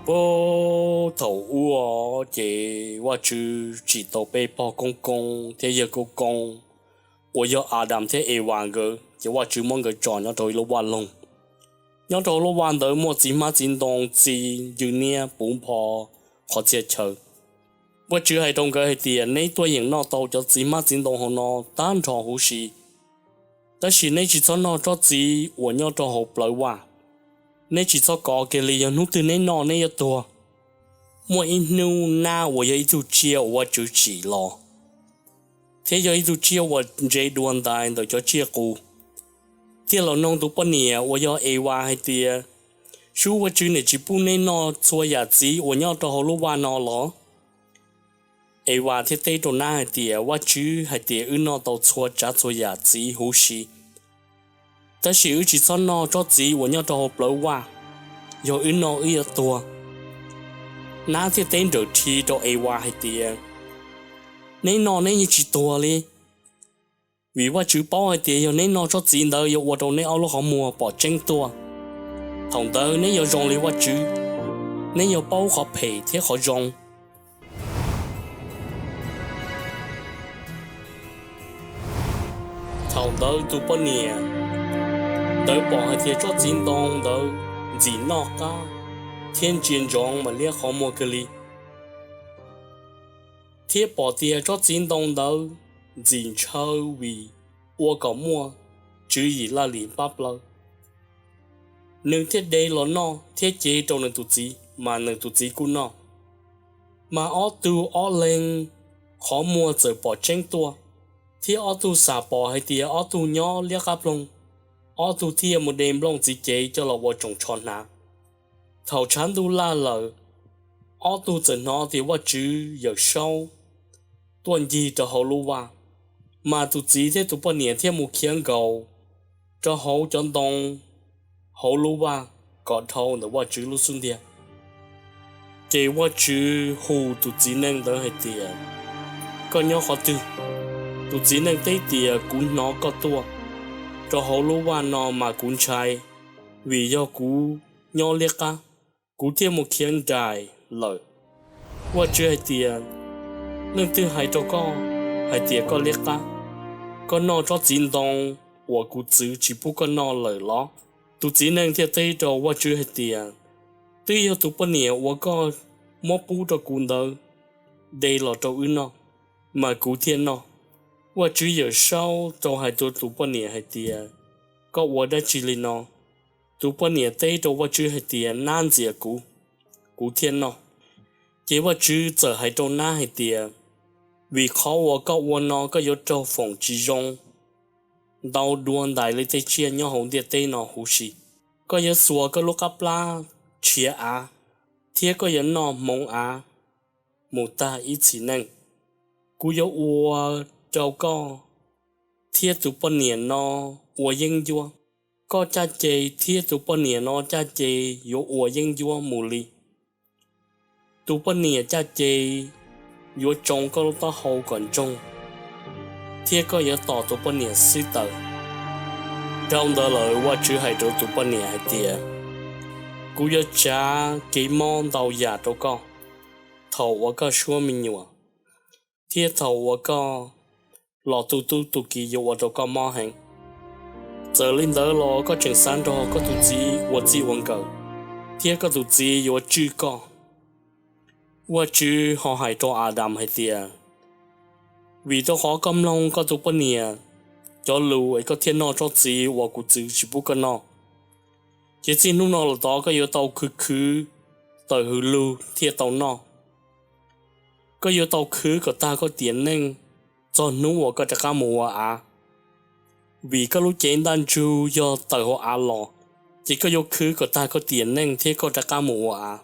Puag thaum ub ces Vajtswv tsim tau peb pog koob koob thiab yawg koob koob uas yog Adas thiab Evas nkawd, ces Vajtswv muab nkawd tso nyob rau ib lub vaj loog. Nyob rau hauv lub vaj ntawd muaj txiv hmab txiv ntoo, txi, ncw niab, puv npho qhov txhia chaw. Vajtswv hais rau nkawd hais tias, neb tuaj yeem noj tau cov txiv hmab txiv ntoo hauv no tag nrho huv si, tab sis neb tsis txhob noj tsob txiv uas nyob rau hauv plawv vaj. Neb tsis txhob kov kiag li, yog hnub twg neb noj neb yuav tuag. Muaj ib hnub nab uas yog ib tug tsiaj uas Vajtswv tsim los, thiab yog ib tug tsiaj uas ntse dua ntais ntawm cov tsiaj qus, thiaj los noog tus poj niam uas yog Evas hais tias, sub, Vajtswv niam tsis pub neb noj txhua yam txiv uas nyob rau hauv lub vaj no los? Evas thiaj teb rau nab hais tias, Vajtswv hais tias wb noj tau txhua tsav txhua yam txiv huv si, tab sis wb tsis txhob noj tsob txiv uas nyob rau hauv plawv vaj, yog wb noj wb yuav tuag. Nab thiaj teb nrawm rhi rau Evas hais tias, neb noj neb yeej tsis tuag li, vim Vajtswv paub hais tias yog neb noj tsob txiv ntawd yuav ua rau neb ob lub qhov muag pom tseeb tuaj. Thaum ntawd neb yuav zoo li Vajtswv, neb yuav paub qhov phem thiab qhov zoo. Thaum ntawd tus poj niam ntawd pom hais tias tsob txiv ntoo ntawd ntxim noj qab thiab ntsia ntsoov mas liab qhov muag kawg li, thiab pom tias tsob txiv ntoo ntawd ntxim ntshaw vim ua kom muaj tswv yim laj lim pab plaws. Nws thiaj de los noj thiab cev rau nws tus txiv, mas nws tus txiv kuj noj. Mas ob tug ob leeg qhov muag txawm pom tseeb tuaj, thiab ob tug xam pom hais tias ob tug nyob liab qab ploog, ob tug thiaj mus de nplooj txiv cev coj los ua tsoos tsho hnav. Thaum tshav ntuj laj lawm, ob tug txawm hnov tias Vajtswv Yawmsaub tuaj ncig rau hauv lub vaj, mas tus txiv thiab tus poj niam thiaj mus khiav nkaus rau hauv cov ntoo hauv lub vaj kom dhau ntawm Vajtswv lub xub ntiag. Ces Vajtswv hu tus txiv neej ntawd hais tias, koj nyob qhov twg? Tus txiv neej teb tias, kuv hnov koj tuaj rau hauv lub vaj no mas kuv ntshai, vim yog kuv nyob liab qab, kuv thiaj mus khiav nraim lawm. Vajtswv hais tias, leej twg hais rau koj hais tias koj liab qab? Koj noj tsob txiv ntoo uas kuv txwv tsis pub koj noj lawm los? Tus txiv neej thiaj teb rau Vajtswv hais tias, twb yog tus poj niam uas koj muab pub rau kuv ntawd de los rau wb noj, mas kuv thiaj noj. Vajtswv Yawmsaub tau hais rau tus poj niam hais tias, koj ua dab tsi li no? Tus poj niam teb rau Vajtswv hais tias, nab ntxias kuv, kuv thiaj noj. Ces Vajtswv txawm hais rau nab hais tias, vim qhov uas koj ua no koj yuav raug foom tsis zoo ntau dua ntais li tej tsiaj nyob hauv ntiaj teb no huv si. Koj yuav xuas koj lub qab plab tshiav av, thiab koj yuav noj hmoov av mus tag ib txhis neej. Kuv yuav ua rau koj thiab tus poj niam no ua yeeb ncuab. Koj caj ces thiab tus poj niam no caj ces yuav ua yeeb ncuab mus li. Tus poj niam caj ces yuav tsoo koj lub taub hau kom ntsoog, thiab koj yuav tos tus poj niam xwb tawm. Dhau ntawd lawm Vajtswv hais rau tus poj niam hais tias, kuv yuav tsav kev mob ntau yam rau koj thaum uas koj suab me nyuam, thiab thaum uas koj los tu tub tu kiv yuav ua rau koj mob heev. Txawm li ntawd los koj tseem xav nrog koj tus txiv ua txij ua nkawm, thiab koj tus txiv yuav tswj koj. Vajtswv ho hais rau Adas hais tias, vim rau qhov koj mloog koj tus poj niam cov lus es koj thiaj noj tsob txiv uas kuv txwv tsis pub koj noj, ces txij hnub no los tod koj yuav tau khwv khwv tawm hws lug thiaj tau noj. Koj yuav tau khwv kom tag koj tiam neej txog hnub uas koj rov qab mus ua av. Vim koj lub cev ntaj ntsug yog tawm hauv av los, ces koj yuav khwv kom tag koj tiam neej thiab koj rov qab mus ua av.